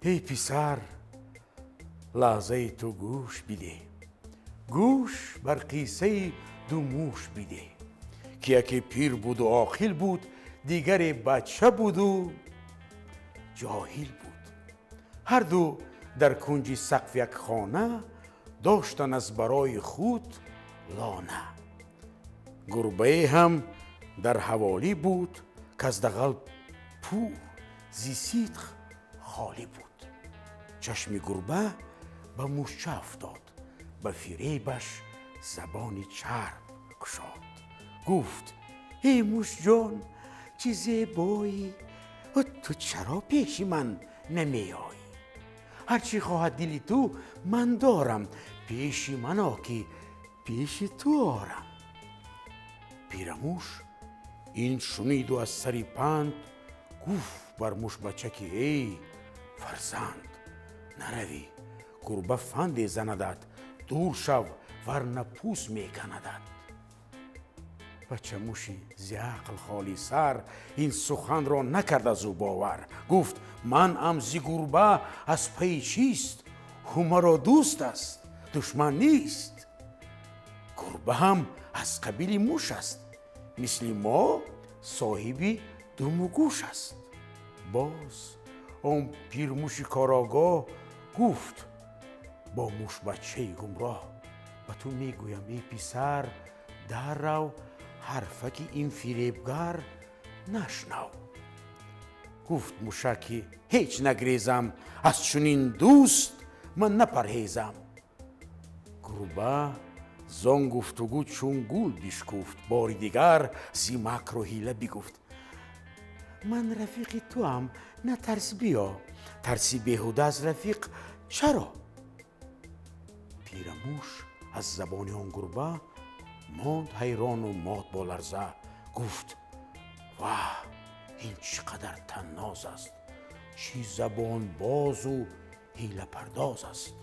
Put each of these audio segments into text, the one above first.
Эй писар, лаҳзаи ту гӯш бидеҳ, гӯш бар қиссаи ду муш бидеҳ, ки яке пир буду оқил буд, дигаре бача буду ҷоҳил буд. Ҳар ду дар кунҷи сақф як хона доштанд аз барои худ лона. Гурбае ҳам дар ҳаволӣ буд, каз дағал пур зи сидқ холӣ буд. Чашми гурба ба мушча афтод, ба фиребаш забони чарб кушод. Гуфт: эй мушҷон, чӣ зебоӣ, ту чаро пеши ман намеоӣ? Ҳарчи хоҳад дили ту ман дорам, пеши ман о, ки пеши ту орам. Пирамуш ин шуниду аз сари панд гуфт бар мушбача, ки эй фарзанд, наравӣ, гурба фанде занадат, дур шав, варна пӯст меканадат. Бачамуши зи ақл холӣ сар ин суханро накард аз ӯ бовар. Гуфт: ман ам зи гурба аз пайи чист? Ӯ маро дӯст аст, душман нест. Гурба ҳам аз қабили муш аст, мисли мо соҳиби думу гӯш аст. Боз он пирмуши корогоҳ гуфт бо мушбачаи гумроҳ: ба ту мегӯям, эй писар, даррав, ҳарфаки ин фиребгар нашнав. Гуфт мушак, ки ҳеҷ нагрезам, аз чунин дӯст ман напарҳезам. Гурба зон гуфтугӯ чун гул бишкуфт, бори дигар зи макру ҳила бигуфт: ман рафиқи туам, натарс, биё, тарси беҳуда аз рафиқ чаро? Пирамуш аз забони он гурба монд ҳайрону мот бо ларза. Гуфт: ваҳ, ин чӣ қадар танноз аст, чӣ забонбозу ҳилапардоз аст!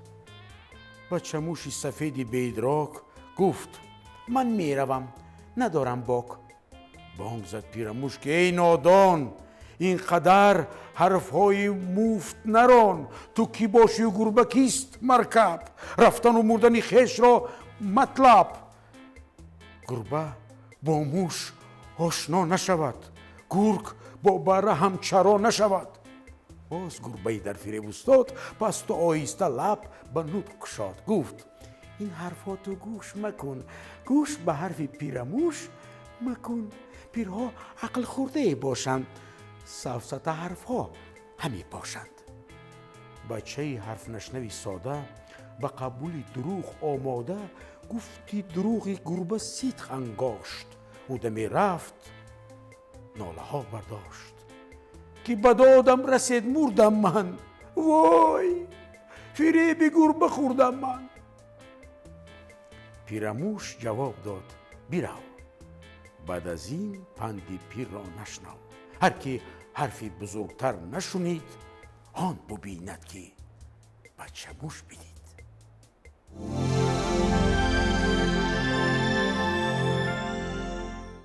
Бачамуши сафеди беидрок гуфт: ман меравам, надорам бок. Бонг зад пирамуш, ки эй нодон, ин қадар ҳарфҳои муфт нарон. Ту кӣ бошию гурба кист? Маркаб рафтану мурдани хешро матлаб. Гурба бо муш ошно нашавад, гург бо барра ҳамчаро нашавад. Боз гурбаи дар фиреб устод пасту оҳиста лаб ба нутқ кушод. Гуфт: ин ҳарфҳо ту гӯш макун, гӯш ба ҳарфи пирамуш макун. Пирҳо ақлхӯрдае бошанд, сафсата ҳарфҳо ҳаме бошанд. Бачаи ҳарфнашнави сода, ба қабули дурӯғ омода, гуфти дурӯғи гурба сидқ ангошт. Ӯ даме рафт, нолаҳо бардошт, ки ба додам расед, мурдам ман, вой, фиреби гурба хӯрдам ман. Пирамуш ҷавоб дод: бирав, баъд аз ин панди пирро нашнав. Ҳар ки ҳарфи бузургтар нашунид, он бубинад, ки бачамуш бидид.